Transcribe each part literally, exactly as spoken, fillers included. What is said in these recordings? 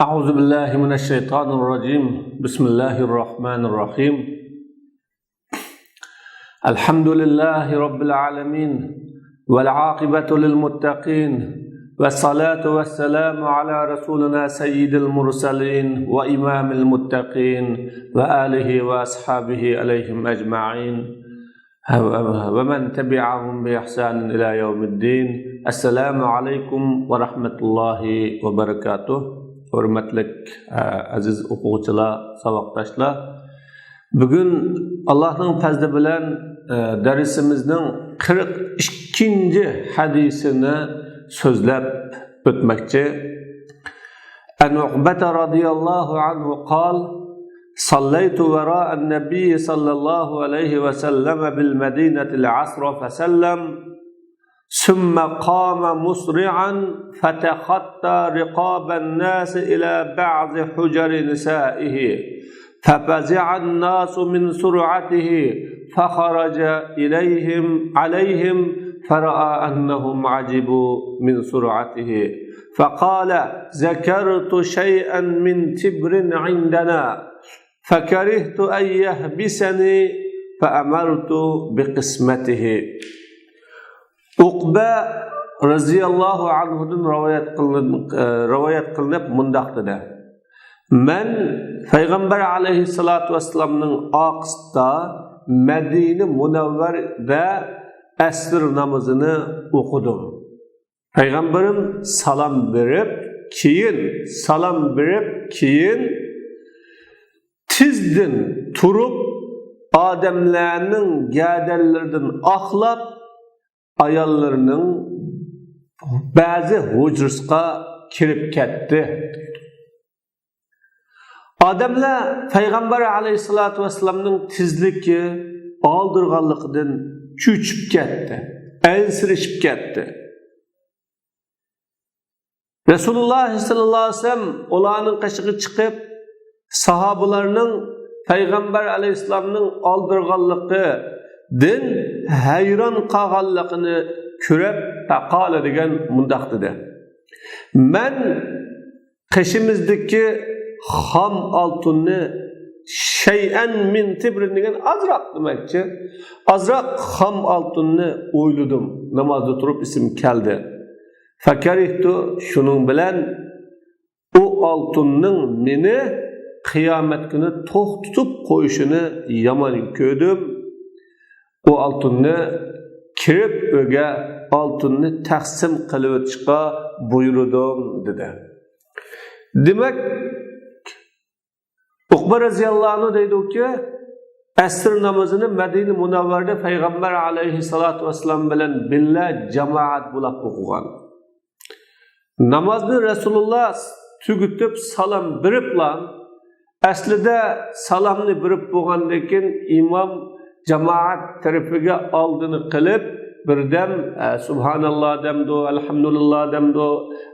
أعوذ بالله من الشيطان الرجيم. بسم الله الرحمن الرحيم. الحمد لله رب العالمين، والعاقبة للمتقين، والصلاة والسلام على رسولنا سيد المرسلين وإمام المتقين وآله وأصحابه عليهم أجمعين، ومن تبعهم بإحسان إلى يوم الدين. السلام عليكم ورحمة الله وبركاته. ھۆرمەتلىك، ئە، ئەزىز ئوقۇغۇچىلار، ساۋاقداشلار. بۈگۈن ئاللاھنىڭ پەزلى بىلەن، ئە، دەرسىمىزنىڭ قىرىق ئىككىنچى ھەدىسىنى سۆزلەپ ئۆتمەكچى. عن عقبة رضي الله عنه قال: صليت وراء النبي صلى الله عليه وسلم بالمدينة العصر فسلم، ثم قام مسرعا فتخطى رقاب الناس إلى بعض حجر نسائه، ففزع الناس من سرعته، فخرج إليهم، عليهم، فرأى أنهم عجبوا من سرعته، فقال: ذكرت شيئا من تبر عندنا، فكرهت أن يحبسني، فأمرت بقسمته. ئۇقبە رەزىياللاھۇ ئەنھۇدىن رىۋايەت قىلىن-، ئە، رىۋايەت قىلىنىپ مۇنداق دېدى: مەن پەيغەمبەر ئەلەيھىسسالاتۇ ۋەسسالامنىڭ ئارقىسىدا مەدىنە مۇنەۋۋەردە ئەسىر نامىزىنى ئوقۇدۇم. پەيغەمبىرىم سالام بېرىپ، كېيىن، سالام بېرىپ، كېيىن تېزدىن تۇرۇپ، ئادەملەرنىڭ گەدەنلىرىدىن ئاقلاپ، ئاياللىرىنىڭ بەزى ھۇجرىسىغا كىرىپ كەتتى. ئادەملەر پەيغەمبەر ئەلەيھىسسالاتۇ ۋەسسالامنىڭ تېزلىكى، ئالدىرىغانلىقىدىن چۆچۈپ كەتتى، ئەنسىرىشىپ كەتتى. رەسۇلۇللاھ سەللەللاھۇ ئەلەيھى ۋەسەللەم ئۇلارنىڭ قېشىغا چىقىپ، ساھابىلەرنىڭ پەيغەمبەر ئەلەيھىسسالامنىڭ ئالدىرىغانلىقىدىن ھەيران قالغانلىقىنى كۆرۈپ، پەقالە دېگەن مۇنداق دېدى: مەن قېشىمىزدىكى خام ئالتۇننى، شەيئەن مىن تىبرىن دېگەن ئازراق دېمەكچى، ئازراق خام ئالتۇننى ئويلىدىم، نامازدا تۇرۇپ ئېسىمگە كەلدى. فەكەرىھتۇ، شۇنىڭ بىلەن ئۇ ئالتۇننىڭ مېنى قىيامەت كۈنى توختىتىپ قويۇشىنى يامان كۆردۈم. ئۇ ئالتۇننى كىرىپ ئۆيگە ئالتۇننى تەقسىم قىلىۋېتىشقا بۇيرۇدۇم، دېدى. دېمەك، ئۇقبە رەزىياللاھۇ ئەنھۇ دەيدۇكى، ئەسىر نامىزىنى مەدىنە مۇنەۋۋەردە پەيغەمبەر ئەلەيھىسسالاتۇ ۋەسسالام بىلەن بىللە جامائەت بولاپ ئوقۇغان. نامازنى رەسۇلۇللا تۈگىتىپ سالام بېرىپلا، ئەسلىدە سالامنى بېرىپ بولغاندىن كېيىن ئىمام جامائەت تەرىپىگە ئالدىنى قىلىپ، بىردەم، ئە، سۇبھاناللا دەمدۇ، ئەلھەمدۇلىللا دەمدۇ،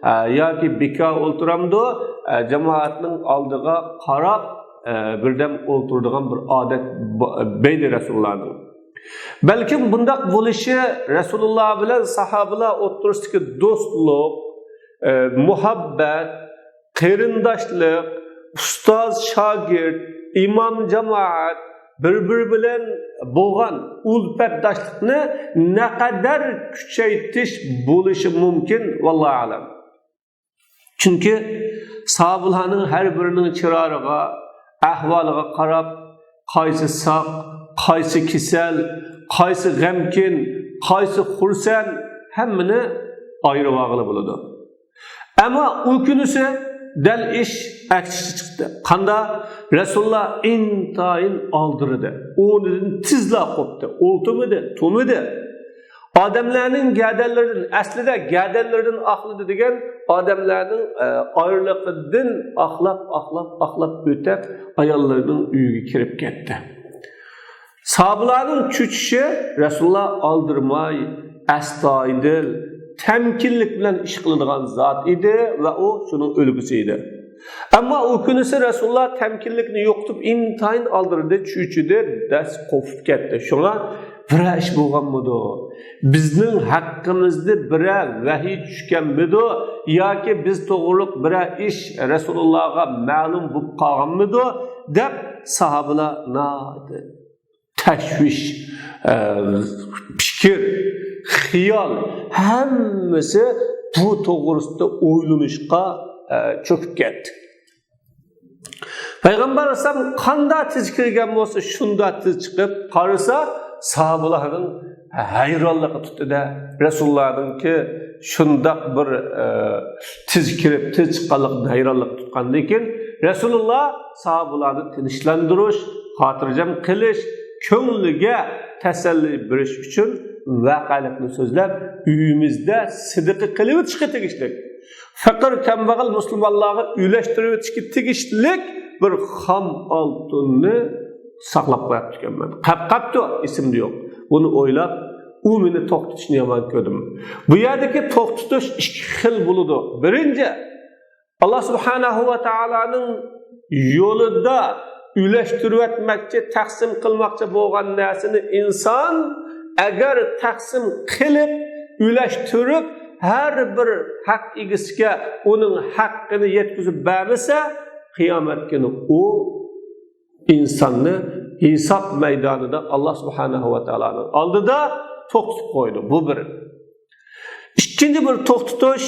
ئە، ياكى بىكا ئولتۇرامدۇ، ئە، جامائەتنىڭ ئالدىغا قاراپ، ئە، بىردەم ئولتۇرىدىغان بىر ئادەت بو-، بەيدى رەسۇلۇللانىڭ. بەلكىم بۇنداق بولۇشى رەسۇلۇللا بىلەن ساھابىلار ئوتتۇرىسىدىكى دوستلۇق، ئە، مۇھەببەت، قېرىنداشلىق، ئۇستاز-شاگىرت، ئىمام-جامائەت بىر-بىرى بىلەن بولغان ئۈلپەتداشلىقنى نەقەدەر كۈچەيتىش بولۇشى مۇمكىن، ۋاللاھۇ ئەلەم. چۈنكى ساھابىلارنىڭ ھەر بىرىنىڭ چىرايىغا، ئەھۋالىغا قاراپ، قايسى ساق، قايسى كېسەل، قايسى غەمكىن، قايسى خۇرسەن، ھەممىنى ئايرىۋالغىلى بولىدۇ. ئەمما ئۇ كۈنىسى دەل ئىش ئەكسىچە چىقتى. قاندا؟ رەسۇلۇللا ئىنتايىن ئالدىرىدى. ئورنىدىن تېزلا قوپتى. ئولتۇرمىدى، تۇرمىدى. ئادەملەرنىڭ گەدەنلىرىدىن، ئەسلىدە گەدەنلىرىدىن ئاقلىدى دېگەن ئادەملەرنىڭ، ئە، ئارىلىقىدىن ئاقلاپ، ئاقلاپ، ئاقلاپ ئۆتەپ، ئاياللىرىنىڭ ئۆيىگە كىرىپ كەتتى. ساھابىلارنىڭ چۆچۈشى، رەسۇلۇللا ئالدىرىماي، ئەستايىدىل، تەمكىنلىك بىلەن ئىش قىلىدىغان زات ئىدى ۋە ئۇ شۇنىڭ ئۈلگىسى ئىدى. ئەمما ئۇ كۈنىسى رەسۇلۇللا تەمكىنلىكنى يوقىتىپ، ئىنتايىن ئالدىرىدى، چۆچۈدى، دەس قوپۇپ كەتتى. شۇڭا بىرەر ئىش بولغانمىدۇ؟ بىزنىڭ ھەققىمىزدە بىرەر ۋەھىي چۈشكەنمىدۇ؟ ياكى بىز توغرۇلۇق بىرەر ئىش رەسۇلۇللاغا مەلۇم بولۇپ قالغانمىدۇ؟ دەپ ساھابىلار ناھايىتى تەشۋىش، ئە، پىكىر، خىيال، ھەممىسى بۇ توغرىسىدا ئويلىنىشقا، ئە، چۆكۈپ كەتتى. پەيغەمبەر ئەلەيھىسسالام قاندا تېز كىرگەن بولسا، شۇندا تېز چىقىپ قارىسا، ساھابىلارنىڭ ھەيرانلىقى تۇتتى-دە، رەسۇلۇللانىڭكى شۇنداق بىر، ئە، تېز كىرىپ، تېز چىققانلىقىدىن ھەيرانلىقى تۇتقاندىن كېيىن، رەسۇلۇللا ساھابىلارنى تىنچلاندۇرۇش، خاتىرجەم قىلىش، كۆڭلىگە تەسەللى بېرىش ئۈچۈن ۋەقەلىكنى سۆزلەپ، ئۆيىمىزدە سەدىقە قىلىۋېتىشكە تېگىشلىك، پەقىر كەمبەغەل مۇسۇلمانلارغا ئۈلەشتۈرۈۋېتىشكە تېگىشلىك بىر خام ئالتۇننى ساقلاپ قويۇپتىكەنمەن. قەپ-، قەپتۇ، ئېسىمدە يوق. بۇنى ئويلاپ، ئۇ مېنى توختىتىشنى يامان كۆردۈم. بۇ يەردىكى توختىتىش ئىككى خىل بولىدۇ. بىرىنچى، ئاللا سۇبھانەھۇ ۋە تائالانىڭ يولىدا ئۈلەشتۈرۈۋەتمەكچى، تەقسىم قىلماقچى بولغان نەرسىنى ئىنسان ئەگەر تەقسىم قىلىپ، ئۈلەشتۈرۈپ، ھەر بىر ھەق ئىگىسىگە ئۇنىڭ ھەققىنى يەتكۈزۈپ بەرمىسە، قىيامەت كۈنى ئۇ ئىنساننى ھېساب مەيدانىدا ئاللا سۇبھانەھۇ ۋە تائالانىڭ ئالدىدا توختىتىپ قويىدۇ. بۇ بىر. ئىككىنچى بىر توختىتىش،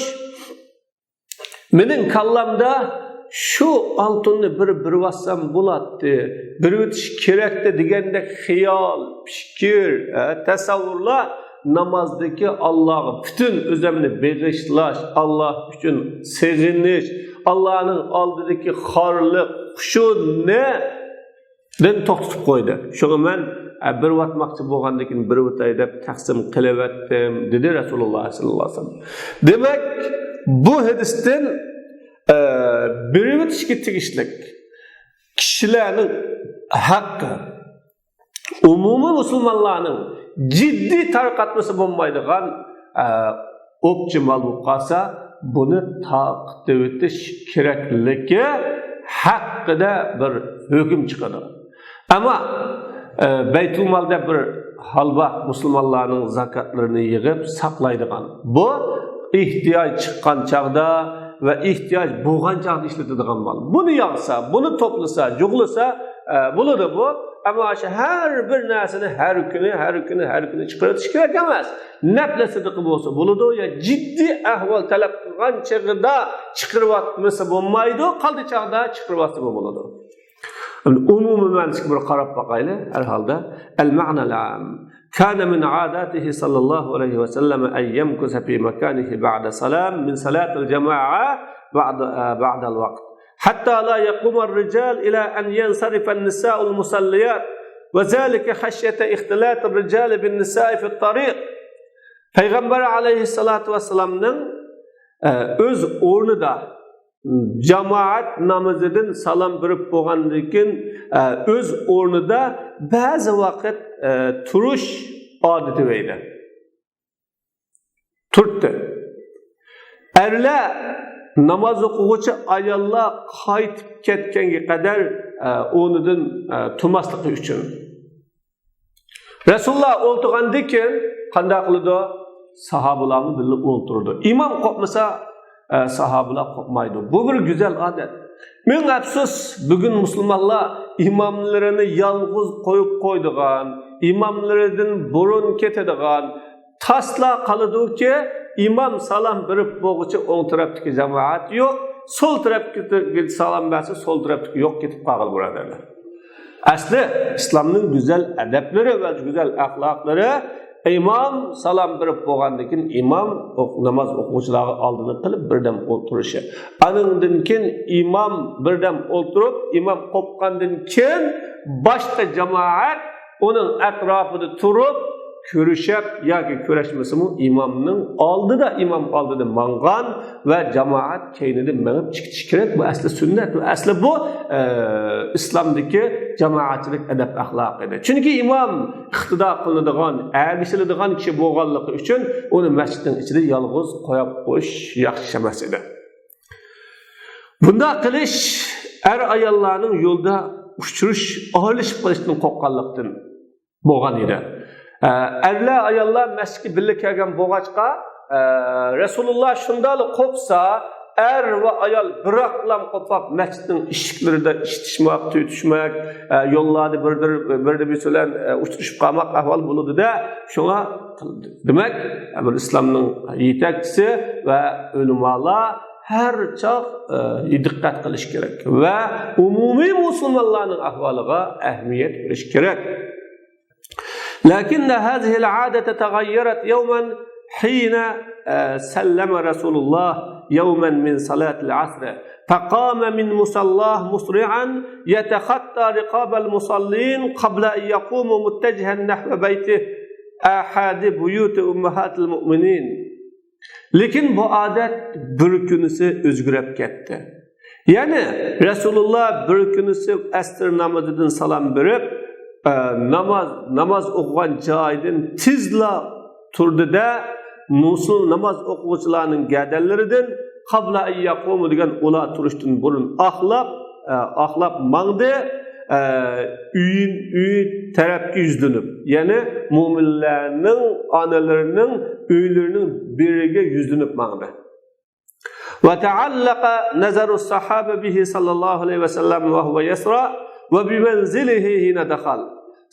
مېنىڭ كاللامدا شۇ ئالتۇننى بىر بېرىۋاتسام بولاتتى، بېرىۋېتىش كېرەكتى دېگەندەك خىيال، پىكىر، ئە، تەسەۋۋۇرلار نامازدىكى ئاللاغا پۈتۈن ئۆزۈمنى بېغىشلاش، ئاللا ئۈچۈن سېغىنىش، ئاللانىڭ ئالدىدىكى خارلىق، خۇشۇنى دىن توختىتىپ قويدى. شۇڭا مەن، ئە، بېرىۋاتماقچى بولغاندىكىن بېرىۋېتەي دەپ تەقسىم قىلىۋەتتىم، دېدى رەسۇلۇللا سەللەللاھۇ ئەلەيھى ۋەسەللەم. دېمەك، بۇ ھەدىستىن، ئە، بېرىۋېتىشكە تېگىشلىك كىشىلەرنىڭ ھەققى، ئومۇمىي مۇسۇلمانلارنىڭ جىددىي تارقاتمىسى بولمايدىغان، ئە، ئوپچە مال بولۇپ قالسا، بۇنى تارقىتىۋېتىش كېرەكلىكى ھەققىدە بىر ھۆكۈم چىقىدۇ. ئەمما، ئە، بەيتۇلمالدا بىر ھال بار، مۇسۇلمانلارنىڭ زاكاتلىرىنى يىغىپ ساقلايدىغان. بۇ ئېھتىياج چىققان چاغدا ۋە ئېھتىياج بولغان چاغدا ئىشلىتىدىغان مال. بۇنى يىغسا، بۇنى توپلىسا، جۇغلىسا، ئە، بولىدۇ بۇ. ئەمما شۇ ھەر بىر نەرسىنى ھەر كۈنى، ھەر كۈنى، ھەر كۈنى چىقىرىۋېتىش كېرەك ئەمەس. نەپلە سەدىقە بولسا بولىدۇ، يا جىددىي ئەھۋال تەلەپ قىلغان چېغىدا چىقىرىۋاتمىسا بولمايدۇ، قالدى چاغدا چىقىرىۋاتسىمۇ بولىدۇ. ئەمدى ئومۇمىي مەنىسىگە بىر قاراپ باقايلى، ھەر ھالدا. المعنى العام. كان من عاداته صلى الله عليه وسلم أن يمكث في مكانه بعد سلام من صلاة الجماعة بعد، بعد الوقت. حتى لا يقوم الرجال إلى أن ينصرف النساء المصليات، وذلك خشية اختلاط الرجال بالنساء في الطريق. پەيغەمبەر ئەلەيھىسسالاتۇ ۋەسسالامنىڭ، ئە، ئۆز ئورنىدا جامائەت نامىزىدىن سالام بېرىپ بولغاندىن كېيىن، ئە، ئۆز ئورنىدا بەزى ۋاقىت، ئە، تۇرۇش ئادىتى بار ئىدى. تۇرتتى. ئەرلەر ناماز ئوقۇغۇچى ئاياللار قايتىپ كەتكەنگە قەدەر، ئە، ئورنىدىن، ئە، تۇرماسلىقى ئۈچۈن. رەسۇلۇللا ئولتۇرغاندىن كېيىن قانداق قىلىدۇ؟ ساھابىلارمۇ بىللە ئولتۇرىدۇ. ئىمام قوپمىسا، ئە، ساھابىلار قوپمايدۇ. بۇ بىر گۈزەل ئادەت. مىڭ ئەپسۇس، بۈگۈن مۇسۇلمانلار ئىماملىرىنى يالغۇز قويۇپ قويىدىغان، ئىماملىرىدىن بۇرۇن كېتىدىغان، تاسلا قالىدۇكى، ئىمام سالام بېرىپ بولغۇچە ئوڭ تەرەپتىكى جامائەت يوق، سول تەرەپكە سالام بەرسە، سول تەرەپتىكى يوق كېتىپ قالغان، بۇرادەرلەر. ئەسلى ئىسلامنىڭ گۈزەل ئەدەپلىرى ۋە گۈزەل ئەخلاقلىرى، ئىمام سالام بېرىپ بولغاندىن كېيىن، ئىمام ئوق-، ناماز ئوقۇغۇچىلارغا ئالدىنى قىلىپ بىردەم ئولتۇرۇشى. ئانىڭدىن كېيىن ئىمام بىردەم ئولتۇرۇپ، ئىمام قوپقاندىن كېيىن باشقا جامائەت ئۇنىڭ ئەتراپىدا تۇرۇپ، كۆرۈشۈپ ياكى كۆرۈشمىسىمۇ، ئىمامنىڭ ئالدىدا، ئىمام ئالدىدا ماڭغان ۋە جامائەت كەينىدە مېڭىپ چىقىشى كېرەك. بۇ ئەسلى سۈننەت ۋە ئەسلى بۇ، ئە، ئىسلامدىكى جامائەتچىلىك ئەدەپ ئەخلاقى ئىدى. چۈنكى ئىمام ئىقتىدا قىلىنىدىغان، ئەگىشىلىدىغان كىشى بولغانلىقى ئۈچۈن ئۇنى مەسچىتنىڭ ئىچىدە يالغۇز قويۇپ قويۇش ياخشى ئەمەس ئىدى. بۇنداق قىلىش ئەر-ئاياللارنىڭ يولدا ئۇچرىشىش، ئايرىلىشىپ قېلىشتىن قورققانلىقتىن بولغان ئىدى. ئەرلەر، ئاياللار مەسچىتكە بىللە كەلگەن بولغاچقا، ئە، رەسۇلۇللا شۇنداقلا قوپسا، ئەر ۋە ئايال بىراقلام قوپاپ، مەسچىتنىڭ ئىشىكلىرىدە ئىشتىشماق، تۈتۈشمەك، ئە، يوللاردا بىر-، بىر-، بىرى-بىرسى بىلەن، ئە، ئۇچرىشىپ قالماق ئەھۋال بولىدۇ-دە. شۇڭا، دېمەك، بىر ئىسلامنىڭ يېتەكچىسى ۋە ئۆلىمالار ھەر چاغ، ئە، دىققەت قىلىش كېرەك ۋە ئومۇمىي مۇسۇلمانلارنىڭ ئەھۋالىغا ئەھمىيەت بېرىش كېرەك. لكن هذه العادة تغيرت يوما حين، آه، سلم رسول الله يوما من صلاة العصر، فقام من مصلاه مسرعا يتخطى رقاب المصلين قبل أن يقوموا متجها نحو بيته، أحد بيوت أمهات المؤمنين. لېكىن بۇ ئادەت بىر كۈنىسى ئۆزگىرىپ كەتتى. يەنى رەسۇلۇللا بىر كۈنىسى ئەسىر نامىزىدىن سالام بېرىپ، ئە، ناماز، ناماز ئوقۇغان جايىدىن تېزلا تۇردى-دە، مۇسۇل ناماز ئوقۇغۇچىلارنىڭ گەدەنلىرىدىن قابلا ئەن يەقۇمۇ دېگەن ئۇلار تۇرۇشتىن بۇرۇن ئاقلاپ، ئە، ئاقلاپ ماڭدى. ئە، ئۆيۈن-، ئۆي تەرەپكە يۈزلىنىپ، يەنى مۆمىنلەرنىڭ ئانىلىرىنىڭ ئۆيلىرىنىڭ بىرىگە يۈزلىنىپ ماڭدى. وتعلق نظر الصحابة به صلى الله عليه وسلم وهو يسرع وبمنزله حين دخل.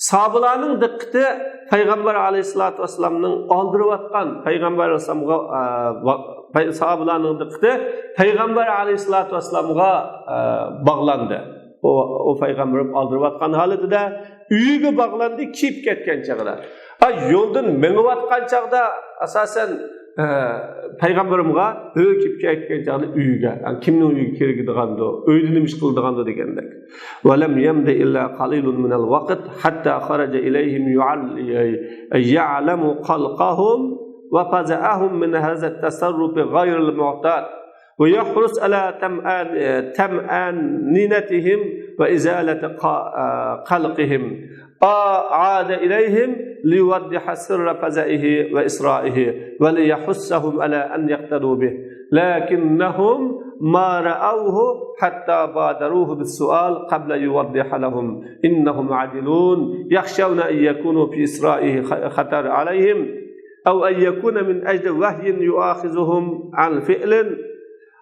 ساھابىلارنىڭ دىققىتى پەيغەمبەر ئەلەيھىسسالاتۇ ۋەسسالامنىڭ ئالدىرىۋاتقان پەيغەمبەر ئەلەيھىسسالامغا، ئە، ۋا-، پەي-، ساھابىلارنىڭ دىققىتى پەيغەمبەر ئەلەيھىسسالاتۇ ۋەسسالامغا، ئە، باغلاندى. ئۇ، ئۇ پەيغەمبىرىم ئالدىرىۋاتقان ھالىتىدە ئۆيىگە باغلاندى، كىيىپ كەتكەن چاغدا. ئا، يولدىن مېڭىۋاتقان چاغدا ئاساسەن، ئە، پەيغەمبىرىمغا ھۆ كىيىپ كەتكەن چاغدا ئۆيىگە، يا، كىمنىڭ ئۆيىگە كىرگۈدىغاندۇ، ئۆيدە نېمە ئىش قىلىدىغاندۇ دېگەندەك. ولم يمض إلا قليل من الوقت حتى خرج إليهم يعل-، يعلم قلقهم وفزعهم من هذا التصرف غير المعتاد ويحرص على طمأن-، طمأنينتهم وإزالة ق-، قلقهم. عاد إليهم ليوضح سر فزعه وإسرائه وليحثهم على أن يقتدوا به. لكنهم ما رأوه حتى بادروه بالسؤال قبل يوضح لهم. إنهم عاجلون، يخشون أن يكونوا في إسرائه خ-، خطر عليهم، أو أن يكون من أجل وحي يؤاخذهم عن فعل،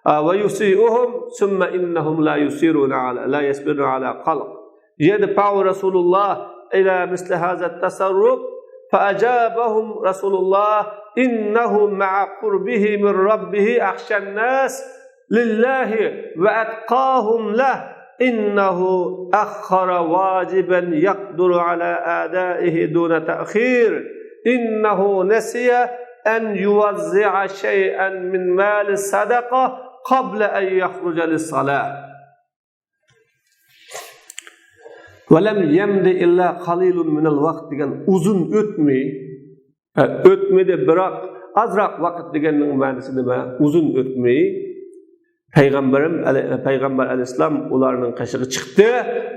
آه، ويسيئهم، ثم إنهم لا يصيرون على، لا يصبرون على قلق. يدفع رسول الله إلى مثل هذا التصرف، فأجابهم رسول الله: إنه مع قربه من ربه أخشى الناس لله وأتقاهم له، إنه أخر واجبا يقدر على أدائه دون تأخير، إنه نسي أن يوزع شيئا من مال الصدقة قبل أن يخرج للصلاة. ۋەلەم يەمدى ئىللا قەلىلۇن مىنەل ۋاقىت دېگەن ئۇزۇن ئۆتمەي، ئە، ئۆتمىدى، بىراق ئازراق ۋاقىت دېگەننىڭ مەنىسى نېمە؟ ئۇزۇن ئۆتمەي پەيغەمبىرىم ئەلەي-، پەيغەمبەر ئەلەيھىسسالام ئۇلارنىڭ قېشىغا چىقتى.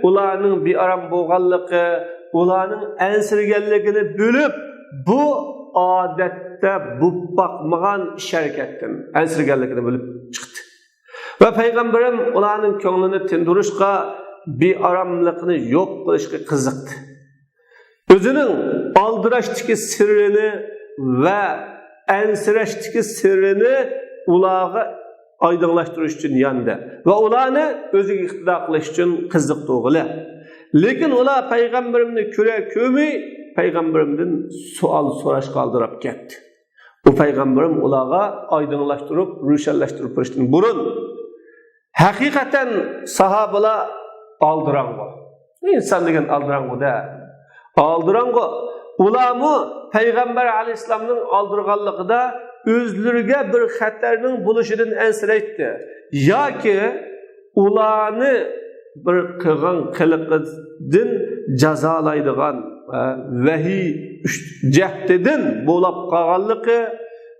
ئۇلارنىڭ بىئارام بولغانلىقى، ئۇلارنىڭ ئەنسىرىگەنلىكىنى بىلىپ، بۇ ئادەتتە بولۇپ باقمىغان ئىش ھەرىكەتتىن ئەنسىرىگەنلىكىنى بىلىپ چىقتى. ۋە پەيغەمبىرىم ئۇلارنىڭ كۆڭلىنى تىندۇرۇشقا، بىئاراملىقنى يوق قىلىشقا قىزىقتى. ئۆزىنىڭ ئالدىراشتىكى سىرىنى ۋە ئەنسىرەشتىكى سىرىنى ئۇلارغا ئايدىڭلاشتۇرۇش ئۈچۈن ياندى ۋە ئۇلارنى ئۆزىگە ئىقتىدا قىلىش ئۈچۈن قىزىقتۇرغىلى. لېكىن ئۇلار پەيغەمبىرىمنى كۆرە كۆرمەي، پەيغەمبىرىمدىن سوئال سوراشقا ئالدىراپ كەتتى. ئۇ پەيغەمبىرىم ئۇلارغا ئايدىڭلاشتۇرۇپ، روشەنلەشتۈرۈپ بېرىشتىن بۇرۇن، ھەقىقەتەن ساھابىلار ئالدىراڭغۇ. ئىنسان دېگەن ئالدىراڭغۇ-دە. ئالدىراڭغۇ. ئۇلارمۇ پەيغەمبەر ئەلەيھىسسالامنىڭ ئالدىرىغانلىقىدا ئۆزلىرىگە بىر خەتەرنىڭ بولۇشىدىن ئەنسىرەيتتى. ياكى ئۇلارنى بىر قىلغان قىلىقىدىن جازالايدىغان، ئە، ۋەھىي ئۈچ جەھىتىدىن بولاپ قالغانلىقى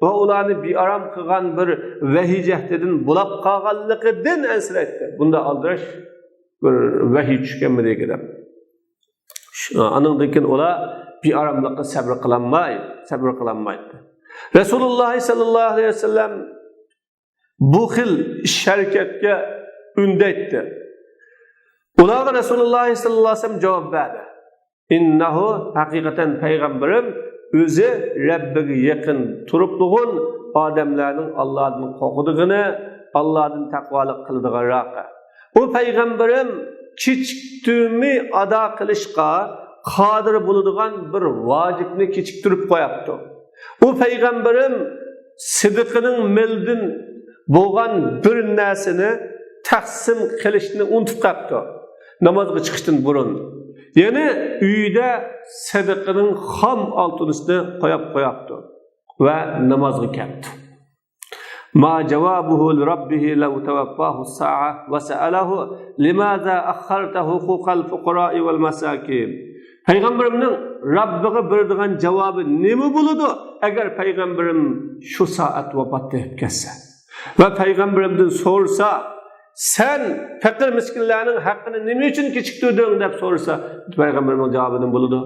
ۋە ئۇلارنى بىئارام قىلغان بىر ۋەھىي جەھىتىدىن بولاپ قالغانلىقىدىن ئەنسىرەيتتى. بۇنداق ئالدىراش بىر ۋەھىي چۈشكەنمىدىكى دەپ. شۇ، ئانىڭدىن كېيىن ئۇلار بىئاراملىققا سەبرى قىلالماي، سەبرى قىلالمايتتى. رەسۇلۇللاھ سەللەللاھۇ ئەلەيھى ۋەسەللەم بۇ خىل ئىش ھەرىكەتكە ئۈندەيتتى. ئۇلارغا رەسۇلۇللاھ سەللەللاھۇ ئەلەيھى ۋەسەللەم جاۋاب بەردى. ئىننەھۇ، ھەقىقەتەن پەيغەمبىرىم ئۆزى رەببىگە يېقىن تۇرۇپلىغۇن، ئادەملەرنىڭ ئاللادىن قورقىدىغىنى، ئاللادىن تەقۋالىق قىلىدىغانراقى. ئۇ پەيغەمبىرىم كېچىكتۈرمەي ئادا قىلىشقا قادىر بولىدىغان بىر ۋاجىپنى كېچىكتۈرۈپ قوياپتۇ. ئۇ پەيغەمبىرىم سىدىقىنىڭ مېلىدىن بولغان بىر نەرسىنى تەقسىم قىلىشنى ئۇنتۇپ قاپتۇ، نامازغا چىقىشتىن بۇرۇن. يەنى ئۆيىدە سەدىقىنىڭ خام ئالتۇنىسىنى قويۇپ قوياپتۇ ۋە نامازغا كەپتۇ. ما جوابه لربه لو توفاه الساعة وسأله لماذا أخرت حقوق الفقراء والمساكين؟ پەيغەمبىرىمنىڭ رەببىگە بېرىدىغان جاۋابى نېمە بولىدۇ، ئەگەر پەيغەمبىرىم شۇ سائەت ۋاپات تېپىپ كەتسە ۋە پەيغەمبىرىمدىن سورىسا، سەن پەقىر مىسكىنلەرنىڭ ھەققىنى نېمە ئۈچۈن كېچىكتۈردۈڭ دەپ سورىسا، پەيغەمبىرىمنىڭ جاۋابى نېمە بولىدۇ؟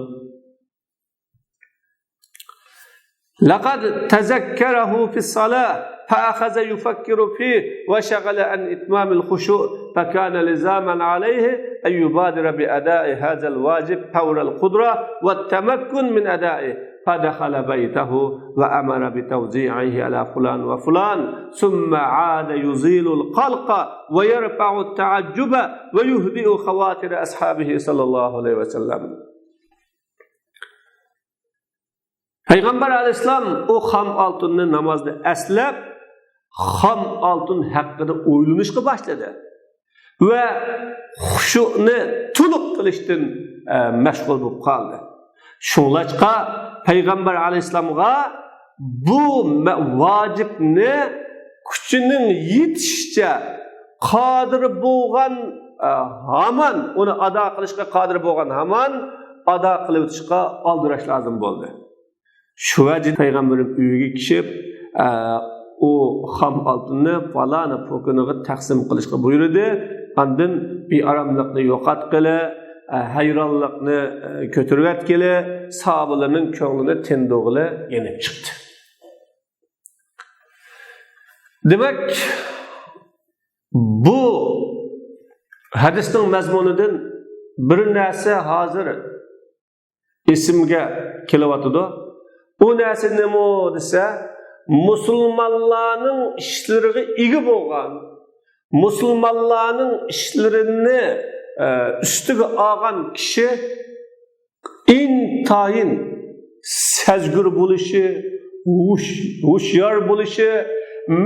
لقد تذكره في الصلاة فأخذ يفكر فيه وشغل عن إتمام الخشوع، فكان لزاما عليه أن يبادر بأداء هذا الواجب فور القدرة والتمكن من أدائه، فدخل بيته وأمر بتوزيعه على فلان وفلان، ثم عاد يزيل القلق ويرفع التعجب ويهدئ خواطر أصحابه صلى الله عليه وسلم. پەيغەمبەر ئەلەيھىسسالام ئۇ خام ئالتۇننى نامازدا ئەسلەپ، خام ئالتۇن ھەققىدە ئويلىنىشقا باشلىدى ۋە خۇشۇئنى تولۇق قىلىشتىن، ئە، مەشغۇل بولۇپ قالدى. شۇڭلاشقا پەيغەمبەر ئەلەيھىسسالامغا بۇ مە-، ۋاجىپنى كۈچىنىڭ يېتىشىچە قادىر بولغان، ئە، ھامان، ئۇنى ئادا قىلىشقا قادىر بولغان ھامان ئادا قىلىۋېتىشقا ئالدىراش لازىم بولدى. شۇ ۋەجىدىن پەيغەمبىرىم ئۆيىگە كىشىپ، ئە، ئۇ خام ئالتۇننى پالانى پوكىنىغا تەقسىم قىلىشقا بۇيرۇدى. ئاندىن بىئاراملىقنى يوقاتقىلى، ئە، ھەيرانلىقنى، ئە، كۆتۈرۈۋەتكىلى، ساھابىلەرنىڭ كۆڭلىنى تىندۇرغىلى يېنىپ چىقتى. دېمەك، بۇ ھەدىسنىڭ مەزمۇنىدىن بىر نەرسە ھازىر ئېسىمگە كېلىۋاتىدۇ. ئۇ نەرسە نېمە دېسە، مۇسۇلمانلارنىڭ ئىشلىرىغا ئىگە بولغان، مۇسۇلمانلارنىڭ ئىشلىرىنى، ئە، ئۈستىگە ئالغان كىشى ئىنتايىن سەزگۈر بولۇشى، ھوش-، ھوشيار بولۇشى،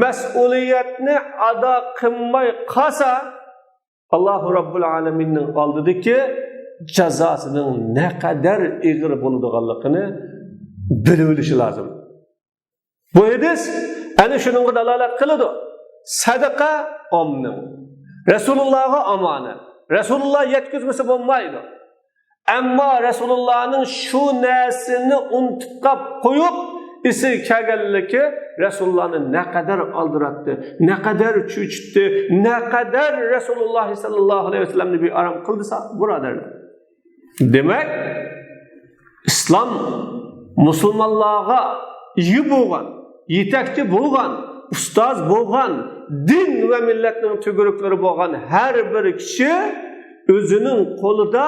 مەسئۇلىيەتنى ئادا قىلماي قالسا، ئاللاھۇ رەببۇل ئالەمىننىڭ ئالدىدىكى جازاسىنىڭ نەقەدەر ئېغىر بولىدىغانلىقىنى بىلىۋېلىشى لازىم. بۇ ھەدىس ئەنە شۇنىڭغا دالالەت قىلىدۇ. سەدىقە ئاممىنىڭ، رەسۇلۇللاغا ئامانەت. رەسۇلۇللا يەتكۈزمىسە بولمايدۇ. ئەمما رەسۇلۇللانىڭ شۇ نەرسىنى ئۇنتۇپ قاپ قويۇپ، ئېسىگە كەلگەنلىكى رەسۇلۇللانى نەقەدەر ئالدىراتتى، نەقەدەر چۆچۈتتى، نەقەدەر رەسۇلۇللا ساللاللاھۇ ئەلەيھى ۋەسەللەمنى بىئارام قىلدى، بۇرادەرلەر. دېمەك، ئىسلام مۇسۇلمانلارغا ئىگە بولغان، يېتەكچى بولغان، ئۇستاز بولغان، دىن ۋە مىللەتنىڭ تۈگۈرۈكلىرى بولغان ھەر بىر كىشى ئۆزىنىڭ قولىدا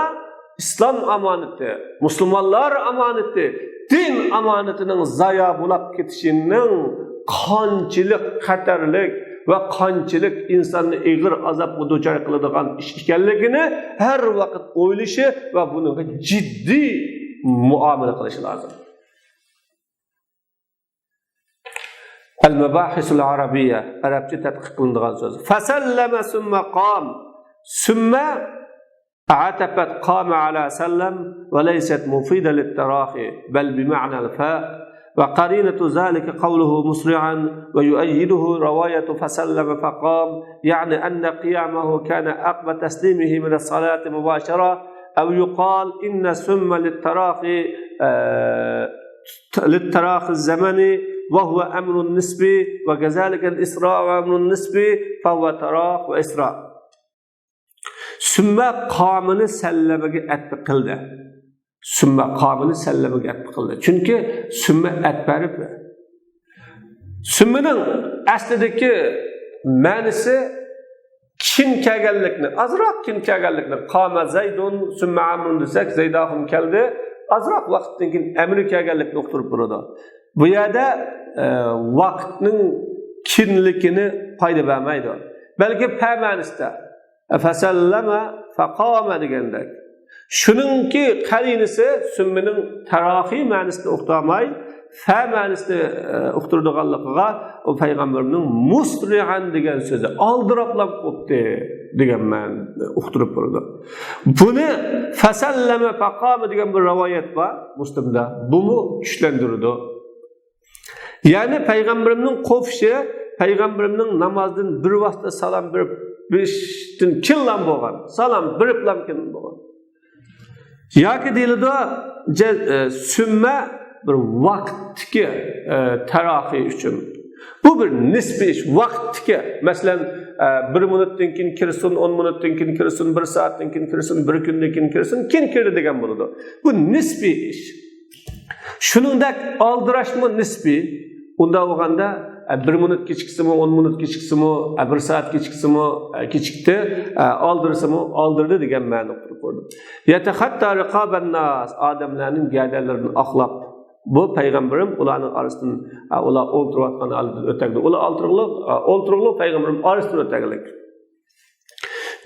ئىسلام ئامانىتى، مۇسۇلمانلار ئامانىتى، دىن ئامانىتىنىڭ زايا بولاپ كېتىشىنىڭ قانچىلىك خەتەرلىك ۋە قانچىلىك ئىنساننى ئېغىر ئازابقا دۇچار قىلىدىغان ئىش ئىكەنلىكىنى ھەر ۋاقىت ئويلىشى ۋە بۇنىڭغا جىددىي مۇئامىلە قىلىشى لازىم. ئەل مەباھىسۇل ئەرەبىيە، ئەرەبچە تەتقىق قىلىنىدىغان سۆز. فەسەللەمە سۈممە قام. سۈممە عطفت قام على سلم وليست مفيدة للتراخي بل بمعنى الفاء، وقرينة ذلك قوله مسرعا، ويؤيده رواية فسلم فقام، يعني أن قيامه كان عقب تسليمه من الصلاة مباشرة، أو يقال إن سم للتراخي، آه، للتراخي الزمني وهو أمر نسبي، وكذلك الإسراع أمر نسبي فهو تراخ وإسراع. سۈممە قامىنى سەللەمگە ئەتپە قىلدى. سۈممە قامىنى سەللەمگە ئەتپە قىلدى. چۈنكى سۈممە ئەتپەرىپ. سۈممىنىڭ ئەسلىدىكى مەنىسى كېيىن كەلگەنلىكنى، ئازراق كېيىن كەلگەنلىكنى، قام زيد ثم عمرو دېسەك، زەيد ئاخۇن كەلدى، ئازراق ۋاقىتتىن كېيىن ئەمرى كەلگەنلىكنى ئۇقتۇرۇپ بولىدۇ. بۇ يەردە، ئە، ۋاقىتنىڭ كېيىنلىكىنى پايدا بەرمەيدۇ. بەلكى پە مەنىسىدە، فسلم فقام دېگەندەك. شۇنىڭكى قەرىنىسى سۈممىنىڭ تەراخىي مەنىسىنى ئۇقتۇرماي، فە مەنىسىنى، ئە، ئۇقتۇرىدىغانلىقىغا ئۇ پەيغەمبىرىمنىڭ مۇسرىئەن دېگەن سۆزى، ئالدىراپلا قوپتى دېگەن مەنىنى ئۇقتۇرۇپ بولىدۇ. بۇنى فسلم فقام دېگەن بىر رىۋايەت بار مۇسلىمدا. بۇمۇ كۈچلەندۈرىدۇ. يەنى پەيغەمبىرىمنىڭ قوپۇشى، پەيغەمبىرىمنىڭ نامازدىن بىر ۋاقىتتا سالام بېرىپ بېرىشتىن كېيىنلا بولغان، سالام بېرىپلا كېيىن بولغان. ياكى دېيىلىدۇ، جە-، ئە، سۈممە بىر ۋاقىتتىكى، ئە، تەراخىي ئۈچۈن. بۇ بىر نىسپىي ئىش، ۋاقىتتىكى. مەسىلەن، ئە، بىر مىنۇتتىن كېيىن كىرسۇن، ئون مىنۇتتىن كېيىن كىرسۇن، بىر سائەتتىن كېيىن كىرسۇن، بىر كۈندىن كېيىن كىرسۇن، كېيىن كىردى دېگەن بولىدۇ. بۇ نىسپىي ئىش. شۇنىڭدەك ئالدىراشمۇ نىسپىي. ئۇنداق بولغاندا، ئە، بىر مىنۇت كېچىكسىمۇ، ئون مىنۇت كېچىكسىمۇ، ئە، بىر سائەت كېچىكسىمۇ، ئە، كېچىكتى، ئە، ئالدىرسىمۇ، ئالدىردى دېگەن مەنىنى ئۇقتۇرۇپ بولىدۇ. يەتەخەتتا رىقابەنناس، ئادەملەرنىڭ گەدەنلىرىدىن ئاقلاپ. بۇ پەيغەمبىرىم ئۇلارنىڭ ئارىسىدىن، ئە، ئۇلار ئولتۇرۇۋاتقان ھالىتىدىن ئۆتەگلىك. ئۇلار ئولتۇرۇقلۇق، ئە، ئولتۇرۇقلۇق پەيغەمبىرىم ئارىسىدىن ئۆتەگلىك.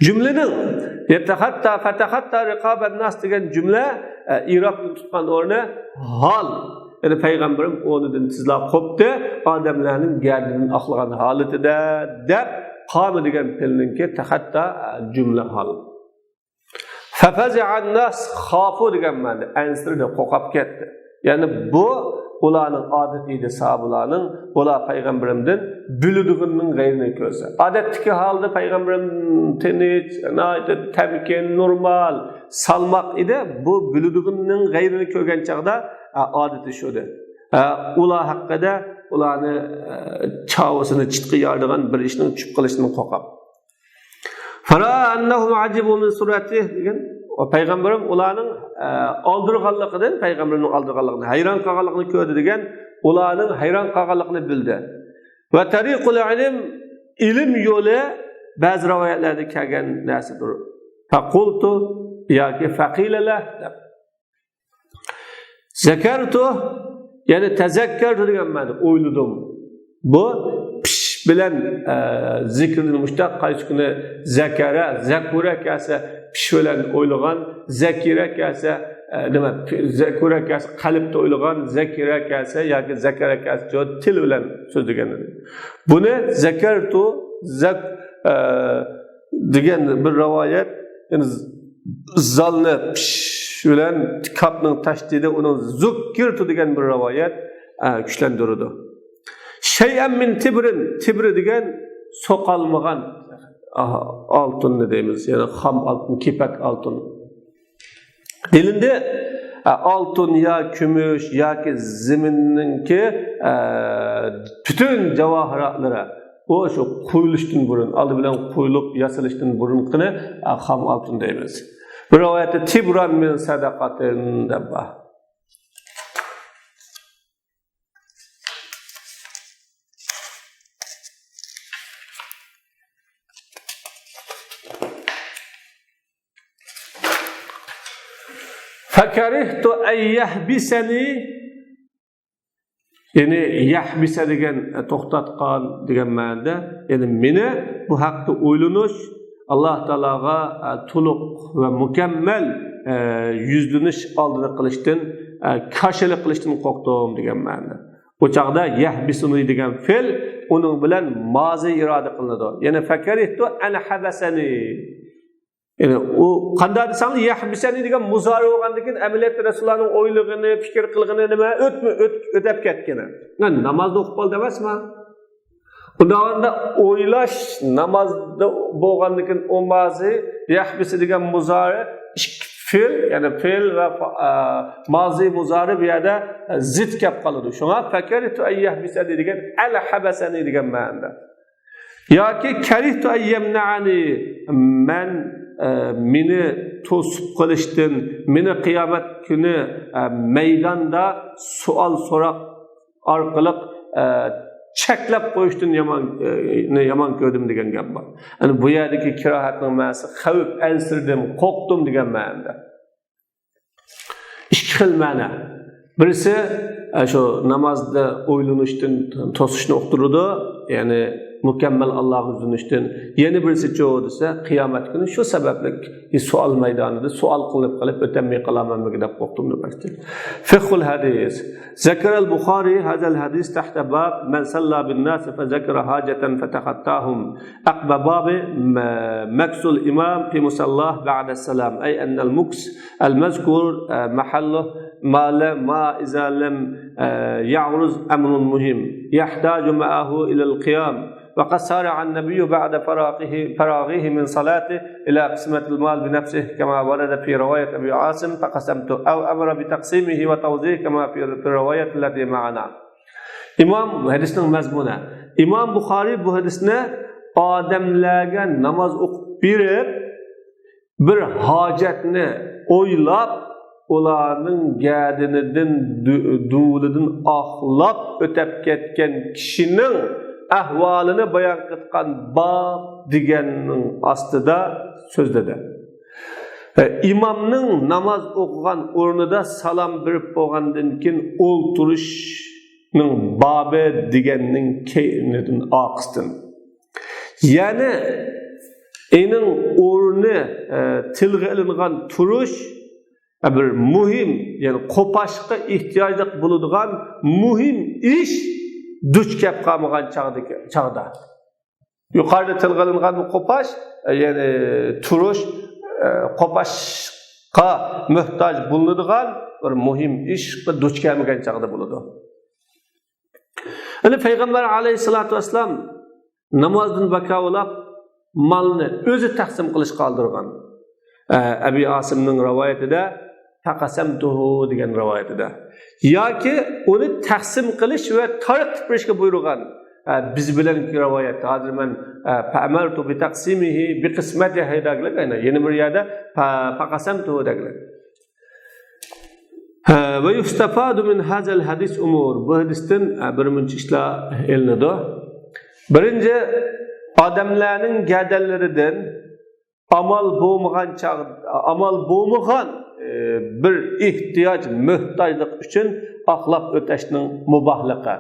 جۈملىنىڭ يەتەخەتتا، فەتەخەتتا رىقابەنناس دېگەن جۈملە، ئە، ئىرابنى تۇتقان ئورنى ھال. يەنى پەيغەمبىرىم ئورنىدىن تېزلا قوپتى، ئادەملەرنىڭ گەدىنىنى ئاقلىغان ھالىتىدە، دەپ، قامە دېگەن پېئىلنىڭكى تەخەتتا، ئە، جۈملە ھال. فەفەزىئەنناس خافۇ دېگەن مەنىدە، ئەنسىرىدى، قورقۇپ كەتتى. يەنى بۇ ئۇلارنىڭ ئادىتى ئىدى، ساھابىلارنىڭ، ئۇلار پەيغەمبىرىمدىن بىلىدىغىنىنىڭ غەيرىنى كۆرسە. ئادەتتىكى ھالدا پەيغەمبىرىم تىنچ، ناھايىتى تەمكىن، نورمال، سالماق ئىدى. بۇ بىلىدىغىنىنىڭ غەيرىنى كۆرگەن چاغدا، ئە، ئادىتى شۇدى. ئە، ئۇلار ھەققىدە ئۇلارنى، ئە، چاۋىسىنى چىتقا يارىدىغان بىر ئىشنىڭ چۈشۈپ قېلىشىدىن قورقۇپ. فَرَأَى أَنَّهُمْ عَجِبُوا مىن سُرْعَتِهِ دېگەن، ۋە پەيغەمبىرىم ئۇلارنىڭ، ئە، ئالدىرىغانلىقىدىن، پەيغەمبىرىمنىڭ ئالدىرىغانلىقىنى، ھەيران قالغانلىقىنى كۆردى دېگەن، ئۇلارنىڭ ھەيران قالغانلىقىنى بىلدى. وَطَرِيقُ الْعِلْمِ، ئىلىم يولى بەزى رىۋايەتلەردە كەلگەن نەرسىدۇر. فَقُلْتُ ياكى فَقِيلَ لَهُ دەپ. زەكەرتۇ، يەنى تەزەككەرتۇ دېگەن مەنىدە، ئويلىدىم. بۇ پىش بىلەن، ئە، زىكىردىن مۇشتەق، قايسى كۈنى زەكەرە، زەكۇرە كەلسە، پىش بىلەن ئويلىغان، زەكىرە كەلسە، ئە، نېمە، زەكۇرە كەلسە، قەلبتە ئويلىغان، زەكىرە كەلسە ياكى زەكەرە كەلسە، تىل بىلەن سۆزلىگەن ئىدى. بۇنى زەكەرتۇ، زەك-، ئە، دېگەن بىر رىۋايەت، يەنى زالنى پىش بىلەن كاپنىڭ تەشدىدى ئۇنىڭ زۇككىرتۇ دېگەن بىر رىۋايەت، ئە، كۈچلەندۈرىدۇ. شەيئەن مىن تىبرىن، تىبرى دېگەن سوقالمىغان، ئاھ، ئالتۇننى دەيمىز، يەنى خام ئالتۇن، كېپەك ئالتۇن. دېلىندى، ئە، ئالتۇن يا كۈمۈش ياكى زېمىننىڭكى، ئە، پۈتۈن جاۋاھىراتلىرى، ئۇ شۇ قۇيۇلۇشتىن بۇرۇن، ئالدى بىلەن قۇيۇلۇپ ياسىلىشتىن بۇرۇنقىنى، ئە، خام ئالتۇن دەيمىز. بىر رىۋايەتتە تىبران مىن سەدەقاتىن دەپ بار. فَكَرِهْتُ أَنْ يَحْبِسَنِي، يەنى يەھبىسە دېگەن، ئە، توختاتقان دېگەن مەنىدە، يەنى مېنى بۇ ھەقتە ئويلىنىش، ئاللا تائالاغا، ئە، تولۇق ۋە مۇكەممەل، ئە، يۈزلىنىش ئالدىدا قىلىشتىن، ئە، كاشىلىق قىلىشتىن قورقتۇم دېگەن مەنىدە. ئۇ چاغدا يەھبىسۇنى دېگەن فېئىل ئۇنىڭ بىلەن مازى ئىرادە قىلىنىدۇ. يەنى فەكەرىھتۇ ئەن ھەبەسەنى. يەنى ئۇ قانداق دېسەڭلار، يەھبىسەنى دېگەن مۇزارى بولغاندىن كېيىن، ئەمەلىيەتتە رەسۇلۇللانىڭ ئويلىغىنى، پىكىر قىلغىنى نېمە؟ ئۆتمە-، ئۆت-، ئۆتەپ كەتكىنى. يەنى نامازدا ئوقۇپ بولدى ئەمەسمۇ؟ ئۇنداق بولغاندا ئويلاش نامازدا بولغاندىن كېيىن ئۇ مازى، يەھبىسى دېگەن مۇزارى ئىككى فېئىل، يەنى فېئىل ۋە فا-، ئە، مازى مۇزارى بۇ يەردە، ئە، زىت كەپ قالىدۇ. شۇڭا فەكەرىھتۇ ئەن يەھبىسەنى دېگەن ئەن ھەبەسەنى دېگەن مەنىدە. ياكى كەرىھتۇ ئەن يەمنەئەنى، مەن، ئە، مېنى توسۇپ قېلىشتىن، مېنى قىيامەت كۈنى، ئە، مەيداندا سوئال سوراق ئارقىلىق، ئە، چەكلەپ قويۇشتىن يامان، ئى، يامان كۆردۈم دېگەن گەپ بار. يەنى بۇ يەردىكى كىراھەتنىڭ مەنىسى خەۋپ، ئەنسىرىدىم، قورقتۇم دېگەن مەنىدە. ئىككى خىل مەنە. بىرسى، ئە، شۇ نامازدا ئويلىنىشتىن، توسۇشنى ئۇقتۇرىدۇ، يەنى مۇكەممەل ئاللاغا يۈزلىنىشتىن. يەنە بىرسىچۇ دېسە، قىيامەت كۈنى شۇ سەۋەبلىك سوئال مەيدانىدا سوئال قىلىنىپ قېلىپ ئۆتەلمەي قالامەنمىكىن دەپ قورقتۇم دېمەكچى. فقه الحديث. ذكر البخاري هذا الحديث تحت باب من صلى بالناس فذكر حاجة فتخطاهم. عقب باب م-، مكث الإمام في مصلاه بعد السلام، أي أن المكث المذكور، آه، محله ما ل-، ما إذا لم، آه، يعرض أمر مهم يحتاج معه إلى القيام. وقد سارع النبي بعد فراغه، فراغه من صلاته إلى قسمة المال بنفسه كما ورد في رواية أبي عاصم فقسمته، أو أمر بتقسيمه وتوزيعه كما في، في الرواية التي معنا. ئىمام، ھەدىسنىڭ مەزمۇنى. ئىمام بۇخارىي بۇ ھەدىسنى ئادەملەرگە ناماز ئوقۇپ بېرىپ، بىر ھاجەتنى ئويلاپ، ئۇلارنىڭ گەدىنىدىن، دۇ-، دۇۋىلىدىن ئاقلاپ ئۆتەپ كەتكەن كىشىنىڭ ئەھۋالىنى بايان قىلغان باب دېگەننىڭ ئاستىدا سۆزلىدى. ئىمامنىڭ ناماز ئوقۇغان ئورنىدا سالام بېرىپ بولغاندىن كېيىن ئولتۇرۇشنىڭ بابى دېگەننىڭ كەينىدىن، ئارقىسىدىن. يەنى ئېنىڭ ئورنى، ئە، تىلغا ئېلىنغان تۇرۇش، ئە، بىر مۇھىم، يەنى قوپاشقا ئېھتىياجلىق بولىدىغان مۇھىم ئىش دۇچ كەپ قالمىغان چاغدا، چاغدا. يۇقىرىدا تىلغا ئېلىنغان قوپاش، ئە، يەنى تۇرۇش، ئە، قوپاشقا موھتاج بولىدىغان بىر مۇھىم ئىشقا دۇچ كەلمىگەن چاغدا بولىدۇ. يەنى پەيغەمبەر ئەلەيھىسسالاتۇ ۋەسسالام نامازدىن ۋاكاۋۇلاپ مالنى ئۆزى تەقسىم قىلىشقا ئالدىرغان. ئە، ئەبى ئاسىمنىڭ رىۋايىتىدە فقسمته دېگەن رىۋايىتىدە. ياكى ئۇنى تەقسىم قىلىش ۋە تارقىتىپ بېرىشكە بۇيرۇغان. ئە، بىز بىلەنكى رىۋايەت. ھازىر مەن، ئە، فأمرت بتقسيمه بقسمته دەگلىك، ئەنە يەنە بىر يەردە ف-، فقسمته دەگلىك. ھە، ويستفاد من هذا الحديث أمور. بۇ ھەدىستىن، ئە، بىر مۇنچە ئىشلار ئېلىنىدۇ. بىرىنچى، ئادەملەرنىڭ گەدەنلىرىدىن ئامال بولمىغان چاغ-، ئامال بولمىغان، ئە، بىر ئېھتىياج، موھتاجلىق ئۈچۈن ئاقلاپ ئۆتەشنىڭ مۇباھلىقى.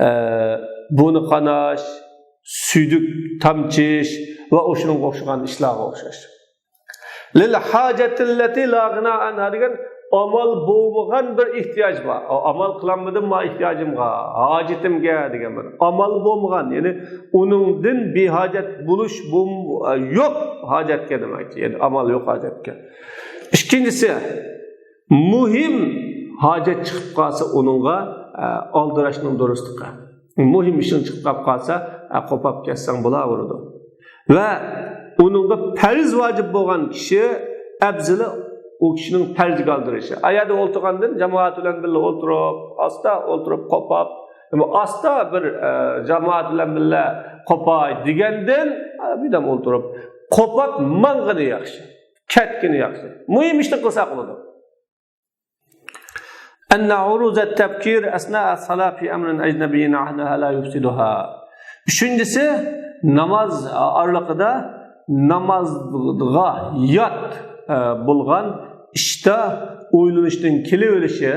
ئە، بۇنى قاناش، سۈيدۈك تامچىش ۋە ئوشۇنىڭغا ئوخشىغان ئىشلارغا ئوخشاش. للحاجة التي لا غنى عنها دېگەن ئامال بولمىغان بىر ئېھتىياج بار. ئامال قىلالمىدىم ما ئېھتىياجىمغا، ھاجىتىمگە دېگەن بىر ئامال بولمىغان، يەنى ئۇنىڭدىن بىھاجەت بولۇش بولم-، يوق ھاجەتكە دېمەكچى، يەنى ئامال يوق ھاجەتكە. ئىككىنچىسى، مۇھىم ھاجەت چىقىپ قالسا ئۇنىڭغا، ئە، ئالدىراشنىڭ دۇرۇسلۇقى. مۇھىم ئىشىڭ چىقىپ قالسا، ئە، قوپاپ كەتسەڭ بولاۋېرىدۇ. ۋە ئۇنىڭغا پەرز ۋاجىپ بولغان كىشى ئەپزىلى ئۇ كىشىنىڭ پەرزگە ئالدىرىشى. ئايەردە ئولتۇرغاندىن جامائەت بىلەن بىللە ئولتۇرۇپ، ئاستا ئولتۇرۇپ قوپاپ، ئاستا بىر، ئە، جامائەت بىلەن بىللە قوپاي دېگەندىن، ئە، بىردەم ئولتۇرۇپ قوپاپ ماڭغىنى ياخشى. كەتكىنى ياخشى. مۇھىم ئىشنى قىلساق بولىدۇ. أن عروض التبكير أثناء الصلاة في أمر أجنبي عنها لا يفسدها. ئۈچىنچىسى، ناماز ئارىلىقىدا نامازغا يات، ئە، بولغان ئىشتا ئويلىنىشنىڭ كېلىۋېلىشى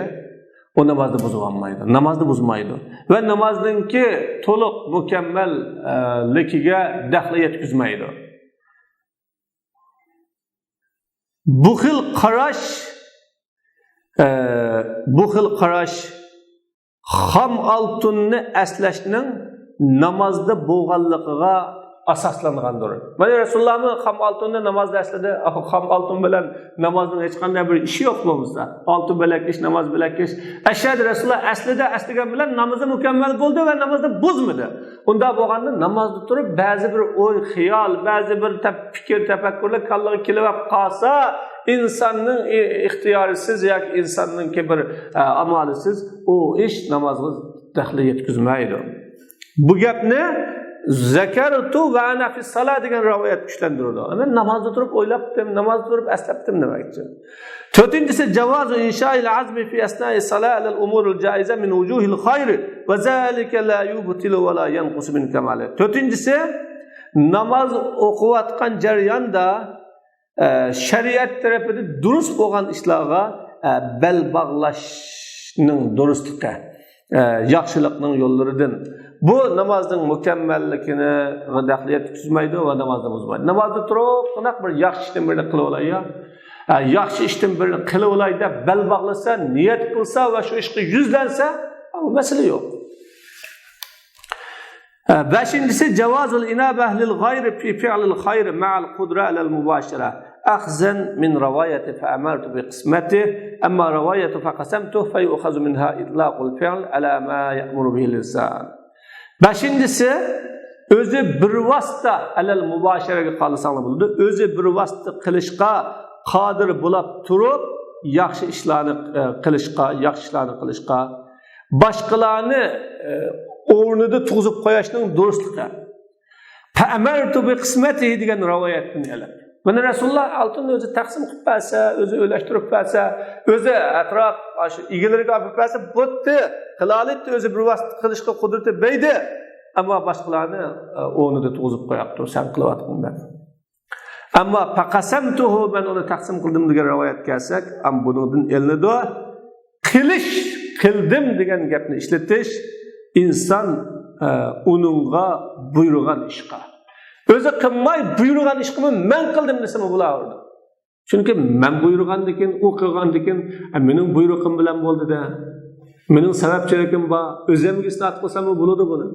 ئۇ نامازنى بۇزۇۋالمايدۇ، نامازنى بۇزمايدۇ. ۋە نامازنىڭكى تولۇق مۇكەممەللىكىگە دەخلى يەتكۈزمەيدۇ. بۇ خىل قاراش، ئە، بۇ خىل قاراش خام ئالتۇننى ئەسلەشنىڭ نامازدا بولغانلىقىغا ئاساسلانغاندۇر. مانا رەسۇلۇللاھمۇ خام ئالتۇننى نامازدا ئەسلىدى. خام ئالتۇن بىلەن نامازنىڭ ھېچقانداق بىر ئىشى يوق بولمىسا. ئالتۇن بىلەك ئىش، ناماز بىلەك ئىش. ئەشەدە رەسۇلۇللا ئەسلىدە ئەسلىگەن بىلەن نامىزى مۇكەممەل بولدى ۋە نامازنى بۇزمىدى. ئۇنداق بولغاندا نامازدا تۇرۇپ بەزى بىر ئوي، خىيال، بەزى بىر تەپ-، پىكىر، تەپەككۇرلار كاللىغا كېلىۋەپ قالسا، ئىنساننىڭ ئى-، ئىختىيارىسىز ياكى ئىنساننىڭكى بىر، ئە، ئامالىسىز ئۇ ئىش نامازغا دەخلى يەتكۈزمەيدۇ. بۇ گەپنى «ذكرت وأنا في الصلاة» دېگەن رىۋايەت كۈچلەندۈرىدۇ. مەن نامازدا تۇرۇپ ئويلاپتىم، نامازدا تۇرۇپ ئەسلەپتىم دېمەكچى. تۆتىنچىسى، جواز إنشاء العزم في أثناء الصلاة على الأمور الجائزة من وجوه الخير، وذلك لا يبطل ولا ينقص من كماله. تۆتىنچىسى، ناماز ئوقۇۋاتقان جەرياندا، ئە، شەرىئەت تەرىپىدە دۇرۇس بولغان ئىشلارغا، ئە، بەل باغلاشنىڭ دۇرۇسلۇقى، ئە، ياخشىلىقنىڭ يوللىرىدىن. بۇ نامازنىڭ مۇكەممەللىكىنى دەخلىيەت تۇتقۇزمايدۇ ۋە نامازنى بۇزمايدۇ. نامازدا تۇرۇپ، قانداق بىر ياخشى ئىشتىن بىرنى قىلىۋالاي يا. ئە، ياخشى ئىشتىن بىرنى قىلىۋالاي دەپ بەل باغلىسا، نىيەت قىلسا ۋە شۇ ئىشقا يۈزلەنسە، ئۇ مەسىلە يوق. ئە، بەشىنچىسى، جواز الإنابة للغير في فعل الخير مع القدرة على المباشرة، أخذا من رواية فأمرت بقسمته، أما رواية فقسمته فيؤخذ منها إطلاق الفعل على ما يأمر به اللسان. بەشىنچىسى، ئۆزى بىر ۋاسىتە، ئەلەل مۇباشىرەگە قارىساڭلار بولىدۇ. ئۆزى بىر ۋاسىتە قىلىشقا قادىر بولاپ تۇرۇپ، ياخشى ئىشلارنى، ئە، قىلىشقا، ياخشى ئىشلارنى قىلىشقا، باشقىلارنى، ئە، ئورنىدا تۇرغۇزۇپ قويۇشنىڭ دۇرۇسلۇقى. فأمرت بقسمته دېگەن رىۋايەتتىن ئېلىپ. بۇنى رەسۇلۇللا ئالتۇننى ئۆزى تەقسىم قىلىپ بەرسە، ئۆزى ئۆلەشتۈرۈپ بەرسە، ئۆزى ئەتراپ، ئاشۇ ئىگىلىرىگە ئاپىرىپ بەرسە، بوپتۇ، قىلالىدى، ئۆزى بىر ۋاسىتە قىلىشقا قۇدرىتى بەردى. ئەمما باشقىلارنى، ئە، ئورنىدا تۇرغۇزۇپ قويۇپتۇ، سەن قىلىۋاتقىن دەپ. ئەمما فقسمته، مەن ئۇنى تەقسىم قىلدىم دېگەن رىۋايەتكە كەلسەك، ئەم بۇنىڭدىن ئېلىنىدۇ. قىلىش، قىلدىم دېگەن گەپنى ئىشلىتىش، ئىنسان، ئە، ئۇنىڭغا بۇيرۇغان ئىشقا. ئۆزى قىلماي بۇيرۇغان ئىشقىمۇ مەن قىلدىم دېسىمۇ بولاۋېرىدۇ. چۈنكى مەن بۇيرۇغاندىكىن، ئۇ قىلغاندىكىن، ئە، مېنىڭ بۇيرۇقۇم بىلەن بولدى-دە. مېنىڭ سەۋەبچىلىكىم بار. ئۆزۈمگە ئىسناد قىلساممۇ بولىدۇ بۇنى.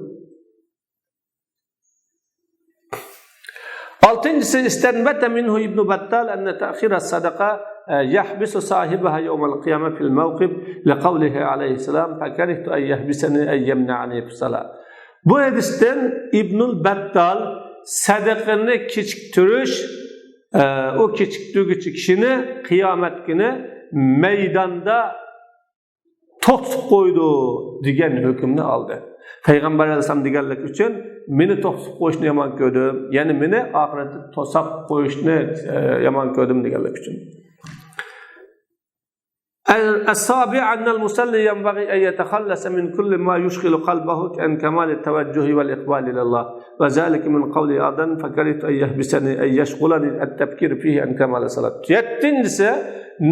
ئالتىنچىسى، استنبت منه ابن بطال أن تأخير الصدقة يحبس صاحبها يوم القيامة في الموقف لقوله عليه السلام: فكرهت أن يحبسني أي يمنعني في الصلاة. بۇ ھەدىستىن ئىبنۇل بەتتال سەدىقىنى كېچىكتۈرۈش، ئە، ئۇ كېچىكتۈرگۈچى كىشىنى قىيامەت كۈنى مەيداندا توختىتىپ قويىدۇ دېگەن ھۆكۈمنى ئالدى. پەيغەمبەر ئەلەيھىسسالام دېگەنلىك ئۈچۈن، مېنى توختىتىپ قويۇشنى يامان كۆردۈم، يەنى مېنى ئاخىرەتتە توساپ قويۇشنى، ئە، يامان كۆردۈم دېگەنلىك ئۈچۈن. السابع أن المصلي ينبغي أن يتخلص من كل ما يشغل قلبه عن كمال التوجه والإقبال إلى الله، وذلك من قوله أيضا: فكرهت أن يحبسني، أي يشغلني التفكير فيه عن كمال الصلاة. يەتتىنچىسى،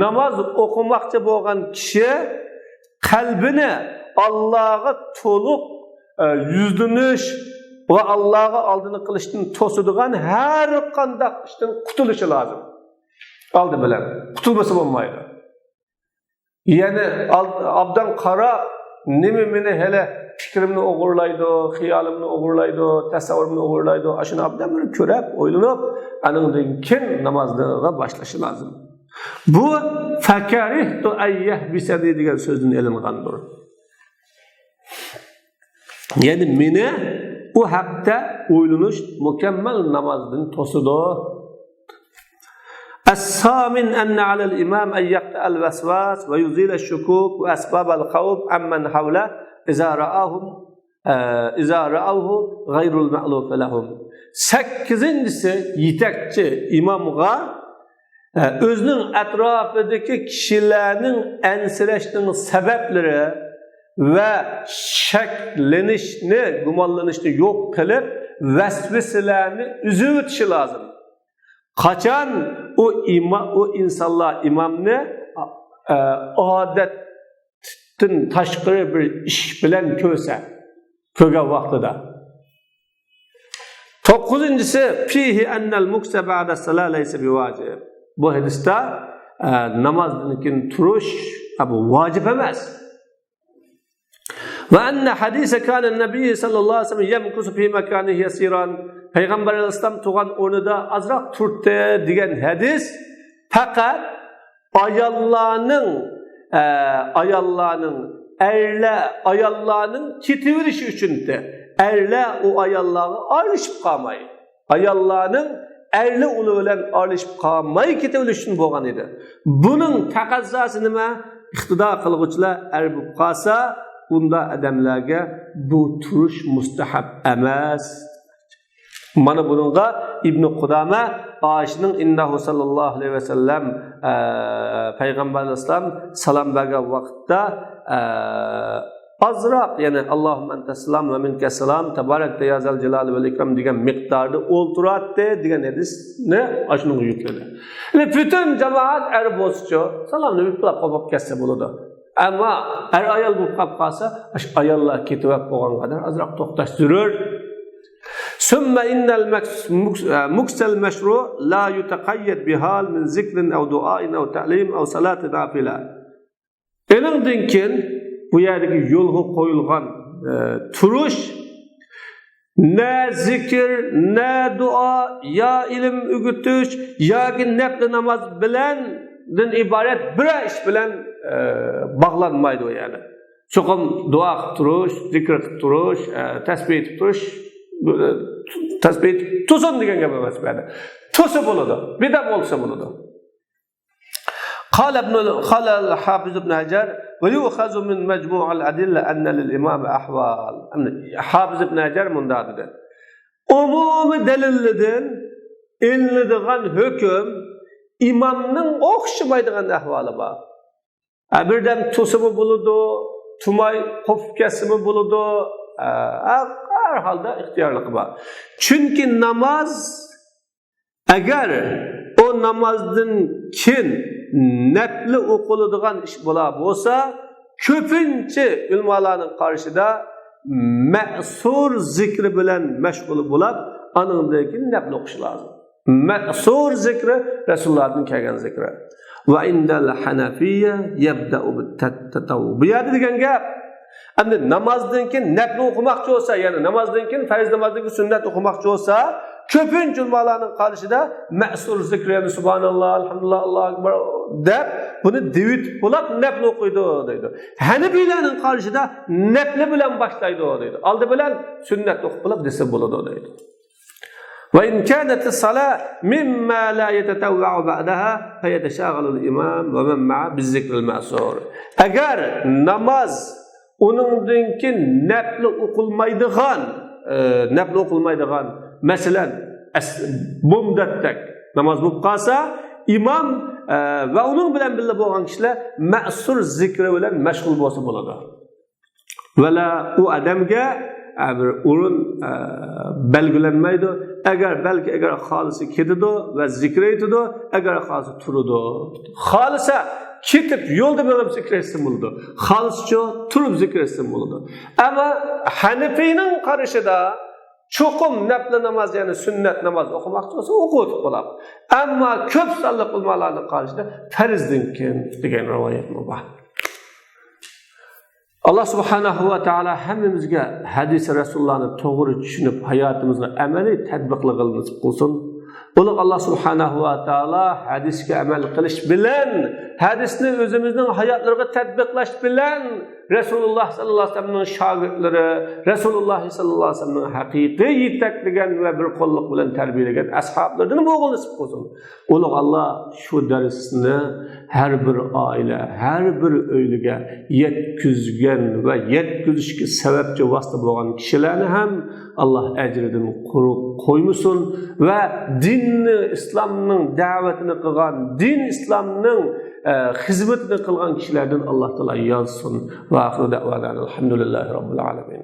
ناماز ئوقۇماقچى بولغان كىشى قەلبىنى ئاللاغا تولۇق، ئە، يۈزلىنىش ۋە ئاللاغا ئالدىنى قىلىشتىن توسىدىغان ھەر قانداق ئىشتىن قۇتۇلۇشى لازىم. ئالدى بىلەن قۇتۇلمىسا بولمايدۇ. يەنى ئال-، ئابدان قاراپ، نېمە مېنى ھېلى پىكرىمنى ئوغرىلايدۇ، خىيالىمنى ئوغرىلايدۇ، تەسەۋۋۇرۇمنى ئوغرىلايدۇ، ئاشۇنى ئابدان بىر كۆرۈپ، ئويلىنىپ، ئانىڭدىن كېيىن نامازغا باشلىشى لازىم. بۇ فەكەرىھتۇ ئەن يەھبىسەنى دېگەن سۆزدىن ئېلىنغاندۇر. يەنى مېنى ئۇ ھەقتە ئويلىنىش مۇكەممەل نامازدىن توسىدۇ. الثامن أن على الإمام أن يقطع الوسواس ويزيل الشكوك وأسباب الخوف عمن حوله إذا رآهم، ئە، إذا رأوه غير المألوف لهم. سەككىزىنچىسى، يېتەكچى ئىمامغا، ئە، ئۆزىنىڭ ئەتراپىدىكى كىشىلەرنىڭ ئەنسىرەشنىڭ سەۋەبلىرى ۋە شەكلىنىشنى، گۇمانلىنىشنى يوق قىلىپ، ۋەسۋەسىلەرنى ئۈزۈۋېتىشى لازىم. قاچان ئۇ ئىما-، ئۇ ئىنسانلار ئىمامنى، ئە، ئادەتتىن تاشقىرى بىر ئىش بىلەن كۆرسە، كۆرگەن ۋاقتىدا. توققۇزىنچىسى، فيه أن المكث بعد الصلاة ليس بواجب. بۇ ھەدىستە، ئە، نامازدىن كېيىن تۇرۇش، ئە، بۇ ۋاجىپ ئەمەس. وأن حديث كان النبي صلى الله عليه وسلم يمكث في مكانه يسيرا. پەيغەمبەر ئەلەيھىسسالام تۇرغان ئورنىدا ئازراق تۇردى دېگەن ھەدىس پەقەت ئاياللارنىڭ، ئە، ئاياللارنىڭ، ئەرلەر، ئاياللارنىڭ كېتىۋېلىشى ئۈچۈندى. ئەرلەر ئۇ ئاياللارغا ئارىلىشىپ قالماي. ئاياللارنىڭ ئەرلەر ئۇلار بىلەن ئارىلىشىپ قالماي كېتىۋېلىشى ئۈچۈن بولغان ئىدى. بۇنىڭ تەقەززاسى نېمە؟ ئىقتىدا قىلغۇچىلار ئەر بولۇپ قالسا، ئۇنداق ئادەملەرگە بۇ تۇرۇش مۇستەھەب ئەمەس. مانا بۇنىڭغا ئىبنى قۇدامە ئائىشىنىڭ «ئىننەھۇ ساللاللاھۇ ئەلەيھى ۋەسەللەم، ئە، پەيغەمبەر ئەلەيھىسسالام سالام بەرگەن ۋاقىتتا، ئە، ئازراق، يەنى، ئاللاھۇممە ئەنتەسسالام ۋە مىنكەسسالام، تەبارەكتە يا زەل جالالى ۋەل ئىكرام دېگەن مىقداردا ئولتۇراتتى» دېگەن ھەدىسنى ئاشۇنىڭغا يۈكلىدى. يەنى پۈتۈن جامائەت ئەر بولسىچۇ، سالامنى بىر قىلىپ قوپۇپ كەتسە بولىدۇ. ئەمما ئەر-ئايال بولۇپ قاپ قالسا، ئاشۇ ئاياللار كېتىۋەپ بولغان قەدەر ئازراق توختاش زۆرۈر. ثم إن المكس-، مكس-، مكس المشروع لا يتقيد بحال من ذكر أو دعاء أو تعليم أو صلاة نافلة. ئېنىڭدىن كېيىن بۇ يەردىكى يولغا قويۇلغان، ئە، تۇرۇش نە زىكىر، نە دۇئا، يا ئىلىم ئۆگىتىش ياكى نەپلى ناماز بىلەن، دىن ئىبارەت بىرەر ئىش بىلەن، ئە، باغلانمايدۇ، يەنى. چوقۇم دۇئا قىلىپ تۇرۇش، زىكىر قىلىپ تۇرۇش، ئە، تەسبىھ ئېيتىپ تۇرۇش، ئە، تەسبىھ ئېيتىپ تۇرسۇن دېگەن گەپ ئەمەس بۇ يەردە. تۇرسا بولىدۇ، بىدە بولسا بولىدۇ. قال ابن، قال الحافظ ابن حجر، ويؤخذ من مجموع الأدلة أن للإمام أحوال. ئەمدى ھاپىز ئىبن ھەجەر مۇنداق دېدى: ئومۇمىي دەلىللىدىن ئېلىنىدىغان ھۆكۈم ئىمامنىڭ ئوخشىمايدىغان ئەھۋالى بار. ھە، بىردەم تۇرسىمۇ بولىدۇ، تۇرماي قوپۇپ كەتسىمۇ بولىدۇ. ھە، ھەر ھالدا ئىختىيارلىقى بار. چۈنكى ناماز، ئەگەر ئۇ نامازدىن كېيىن نەپلى ئوقۇلىدىغان ئىش بولا بولسا، كۆپىنچە ئۆلىمالارنىڭ قارىشىدا مەسۇر زىكرى بىلەن مەشغۇل بولۇپ، ئانىڭدىن كېيىن نەپلى ئوقۇش لازىم. مەسۇر زىكرى رەسۇلۇللاھتىن كەلگەن زىكرى. وعند الحنفية يبدأ بالتطوع. بۇ يەردە دېگەن گەپ، ئەمدى نامازدىن كېيىن نەپلى ئوقۇماقچى بولسا، يەنى نامازدىن كېيىن، پەرز نامازدىن كېيىن سۈننەت ئوقۇماقچى بولسا، كۆپىنچە ئۆلىمالارنىڭ قارىشىدا مەسۇر زىكرى، يەنى سۇبھاناللا، ئەلھەمدۇلىللا، ئاللاھۇ ئەكبەر دەپ، بۇنى دېۋىتىپ بولاپ نەپلى ئوقۇيدۇ دەيدۇ. ھەنىپىيلەرنىڭ قارىشىدا نەپلى بىلەن باشلايدۇ دەيدۇ. ئالدى بىلەن سۈننەت ئوقۇپ بولاپ دېسە بولىدۇ دەيدۇ. وإن كانت الصلاة مما لا يتطوع بعدها فيتشاغل الإمام ومن معه بالذكر المأثور. ئەگەر ناماز ئۇنىڭدىن كېيىن نەپلى ئوقۇلمايدىغان، ئە، نەپلى ئوقۇلمايدىغان، مەسىلەن، ئەس-، بومداتتەك ناماز بولۇپ قالسا، ئىمام، ئە، ۋە ئۇنىڭ بىلەن بىللە بولغان كىشىلەر مەسۇر زىكرى بىلەن مەشغۇل بولسا بولىدۇ. ۋەلا ئۇ ئادەمگە، ئە، بىر ئورۇن، ئە، بەلگىلەنمەيدۇ. ئەگەر بەلكى، ئەگەر خالىسا كېتىدۇ ۋە زىكىر ئېيتىدۇ، ئەگەر خالىسا تۇرىدۇ. خالىسا كېتىپ يولدا مېڭىپ زىكىر ئېيتسىمۇ بولىدۇ. خالىسىچۇ تۇرۇپ زىكىر ئېيتسىمۇ بولىدۇ. ئەمما ھەنىپىينىڭ قارىشىدا چوقۇم نەپلى ناماز، يەنى سۈننەت ناماز ئوقۇماقچى بولسا ئوقۇۋېتىپ بولار. ئەمما كۆپ سانلىق ئۆلىمالارنىڭ قارىشىدا پەرزدىن كېيىن دېگەن رىۋايەتمۇ بار. ئاللاھ سۇبھانەھۇ ۋە تائالا ھەممىمىزگە ھەدىسى رەسۇلۇللاھنى توغرا چۈشىنىپ، ھاياتىمىزغا ئەمەلىي تەتبىقلىغىلى نېسىپ قىلسۇن. ئۇلۇغ ئاللاھ سۇبھانەھۇ ۋە تائالا ھەدىسكە ئەمەل قىلىش بىلەن، ھەدىسنى ئۆزىمىزنىڭ ھاياتلىرىغا تەتبىقلاش بىلەن، رەسۇلۇللاھ ساللاللاھۇ ئەلەيھى ۋەسەللەمنىڭ شاگىرتلىرى، رەسۇلۇللاھ ساللاللاھۇ ئەلەيھى ۋەسەللەمنىڭ ھەقىقىي يېتەكلىگەن ۋە بىر قوللۇق بىلەن تەربىيەلىگەن ئەسھابلىرىدىن بولغىلى نېسىپ قىلسۇن. ئۇلۇغ ئاللاھ شۇ دەرسنى ھەر بىر ئائىلە، ھەر بىر ئۆيلىگە يەتكۈزگەن ۋە يەتكۈزۈشكە سەۋەبچى ۋاسىتە بولغان كىشىلەرنى ھەم ئاللاھ ئەجرىدىن قۇرۇق قويمىسۇن ۋە دىننى، ئىسلامنىڭ دەۋىتىنى قىلغان، دىن ئىسلامنىڭ، ئە، خىزمىتىنى قىلغان كىشىلەردىن ئاللاھ تائالا يازسۇن. ۋە ئاخىرۇ دەئۋانا ئەلھەمدۇلىللاھى رەببىل ئالەمىن.